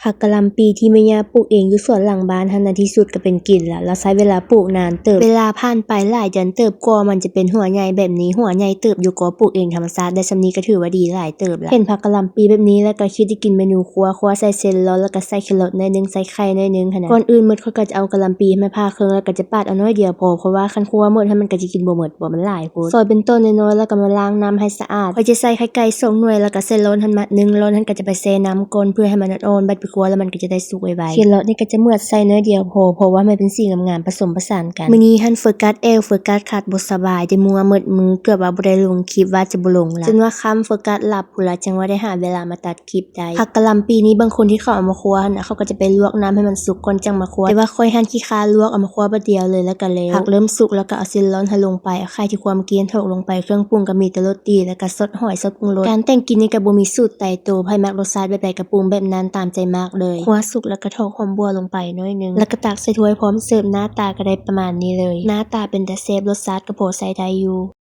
ຜັກກະຫຼ່ຳປີທີ່ແມ່ຍ່າປູກເອງຢູ່ສວນຫຼັງບ້ານຫັ້ນ ໃນທີ່ສຸດກໍເປັນກິນລະ. ລາວໃຊ້ເວລາປູກນານເຕີບ. ເວລາຜ່ານໄປຫຼາຍເດືອນເຕີບ ກວ່າມັນຈະເປັນຫົວໃຫຍ່ແບບນີ້. ຫົວໃຫຍ່ເຕີບຢູ່ກໍປູກເອງທຳມະຊາດໄດ້ສ່ຳນີ້ກໍຖືວ່າດີຫຼາຍເຕີບລະ. ເຫັນຜັກກະຫຼ່ຳປີແບບນີ້ແລ້ວກໍຄິດຈະກິນເມນູຄົວ, ຄົວໃສ່ເສັ້ນລອນ ແລ້ວກໍໃສ່ແຄຣອດໜ້ອຍໜຶ່ງ, ໃສ່ໄຂ່ໜ້ອຍໜຶ່ງຫັ້ນນະ. ກ່ອນອື່ນໝົດ ຂ້ອຍກໍຈະເອົາກະຫຼ່ຳປີໃຫ້ມັນຜ່າເຄິ່ງ ແລ້ວກໍຈະປາດເອົາໜ້ອຍດຽວພໍ, ເພາະວ່າຄັນຄົວໝົດຫັ້ນ ມັນກໍຈະກິນບໍ່ໝົດ, ເພາະວ່າມັນຫຼາຍໂພດ. ຊອຍເປັນໂຕນ້ອຍໆ ແລ້ວກໍມາລ້າງນ້ຳໃຫ້ສະອາດ. ຂ້ອຍຈະໃສ່ໄຂ່ໄກ່ສອງໜ່ວຍ ແລ້ວກໍໃສ່ລອນຫັ້ນມັດໜຶ່ງ. ລອນຫັ້ນກໍຈະໄປແຊ່ນ້ຳກ່ອນ ເພື່ອໃຫ້ມັນອ່ອນໆ, ບັດໄປຄົວແລ້ວມັນກໍຈະໄດ້ສຸກໄວໆ. ແຄຣອດນີ້ກໍຈະເໝືອດໃສ່ໜ້ອຍດຽວພໍ ເພາະວ່າໃຫ້ມັນເປັນສີງາມໆ ປະສົມປະສານກັນ. ມື້ນີ້ຫັ້ນໂຟກັສແອວ ໂຟກັສຄັດ ບໍ່ສະບາຍ, ໄດ້ມົວໝົດມື້ ເກືອບວ່າບໍ່ໄດ້ລົງຄລິບ ວ່າຈະບໍ່ລົງລະ. ຈົນວ່າຄ່ຳ ໂຟກັສຫຼັບພຸ້ນລະ, ຈັ່ງວ່າໄດ້ຫາເວລາມາຕັດ ຄລິບໄດ້. ຜັກກະຫຼ່ຳປີນີ້ ບາງຄົນທີ່ເຂົາເອົາມາຄົວຫັ້ນນະ ເຂົາກໍຈະໄປລວກນ້ຳໃຫ້ມັນສຸກກ່ອນຈັ່ງມາຄົວ, ແຕ່ວ່າຂ້ອຍຫັ້ນຂີ້ຄ້ານລວກ, ເອົາມາຄົວບາດດຽວເລີຍ ແລ້ວກໍແລ້ວ. ຜັກເລີ່ມສຸກແລ້ວກໍເອົາເສັ້ນລອນຫັ້ນລົງໄປ, ເອົາໄຂ່ທີ່ຄົວເມື່ອກີ້ຫັ້ນຖອກລົງໄປ, ເຄື່ອງປຸງກໍມີແຕ່ລົດຕີ ແລ້ວກໍຊອດຫອຍ ຊອດປຸງລົດ. ການແຕ່ງກິນນີ້ກໍບໍ່ມີສູດຕາຍໂຕ, ໃຜມັກລົດຊາດແບບໃດກໍປຸງແບບນັ້ນຕາມໃຈມັກເລີຍ. ຄົວສຸກແລ້ວກໍຖອກຫອມບົ່ວລົງໄປໜ້ອຍໜຶ່ງ ແລ້ວກໍຕັກໃສ່ຖ້ວຍພ້ອມເສີບ, ໜ້າຕາກໍໄດ້ປະມານນີ້ເລີຍ. ໜ້າຕາເປັນຕາແຊບ, ລົດຊາດກໍພໍໃຊ້ໄດ້ຢູ່.